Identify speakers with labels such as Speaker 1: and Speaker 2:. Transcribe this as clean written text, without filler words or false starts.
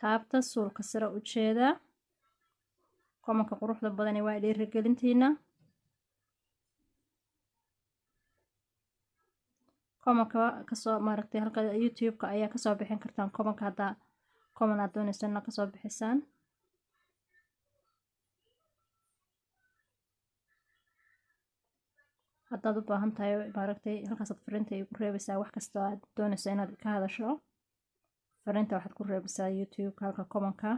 Speaker 1: Taabta suulka sare u jeeda. Comment-ka quruxda badani waa dhiirigelintiina. Comment-ka kasoo maaragtay halka YouTube-ka ayaa kasoo bixin kartaan comment-ka, haddaa comment aad dooneysaan inaad kasoo bixisaan. Haddaad u baahan tahay maaragtay halkaasaad fariinta igu reebaysaa, wax kasta aad dooneyso inaad ka hadasho fariinta waxaad ku reebaysaa YouTube-ka halka comment-ka.